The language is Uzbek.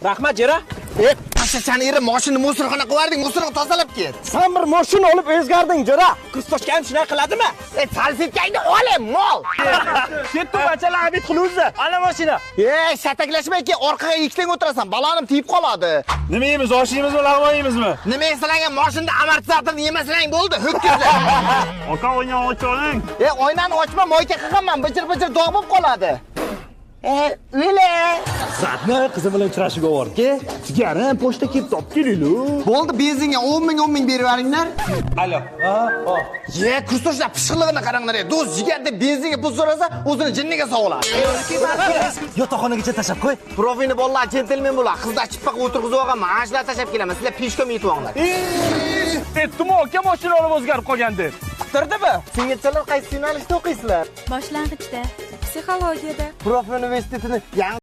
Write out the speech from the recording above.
Rahmat, jo'ra. E, pashashani eri, moshinani мусор xona qilib yubording, мусор ni tozalab ket. San bir mashina olib o'zgarding, jo'ra. Kursdoshga ham shunday qiladimi? E, salfetkangni ol, mol. Ketdi, bachalar, обед qiluvzi. Ana mashina. E, shataklashmay ke, orqaga ikkitang o'tirasan, balonim tiyib qoladi. Nima yeymiz, osh yeymizmi, lag'mon yeymizmi? Nima yesalaring, moshinada amortizatorni yemaslang bo'ldi, ho'kizlar. Aka, oynani ocholing. E, oynani ochma, мойка qilganman, bijir-bijir dog' bo'lib qoladi. E, o'le. Zatni qizim bilan uchrashuvga bordi. Jigarim, pochta kelib topib kelinglar. Bo'ldi, benzinga 10 ming, 10 ming berib yuboringlar. Alo. Ha, ha. Ye, kursdoshlar pishiqlig'ini qaranglar, e. Do'st jigar deb benzinga pul so'rasa, o'zini jinniga sovuladi. Yotoqxonagacha tashlab qo'y. Profilni bolalar jentelmen bo'ladi. Qizlar chippaqa o'tirg'izib olgan, mana shular tashlab kelaman. Sizlar пешком yetib olinglar. Aytdim, aka, mashina olib o'zgarib qolgan deb. Quttirdimi? Singilchalar, qaysi yo'nalishda o'qiysizlar? Boshlang'ichda, psixologiyada. Prof universitetini yangi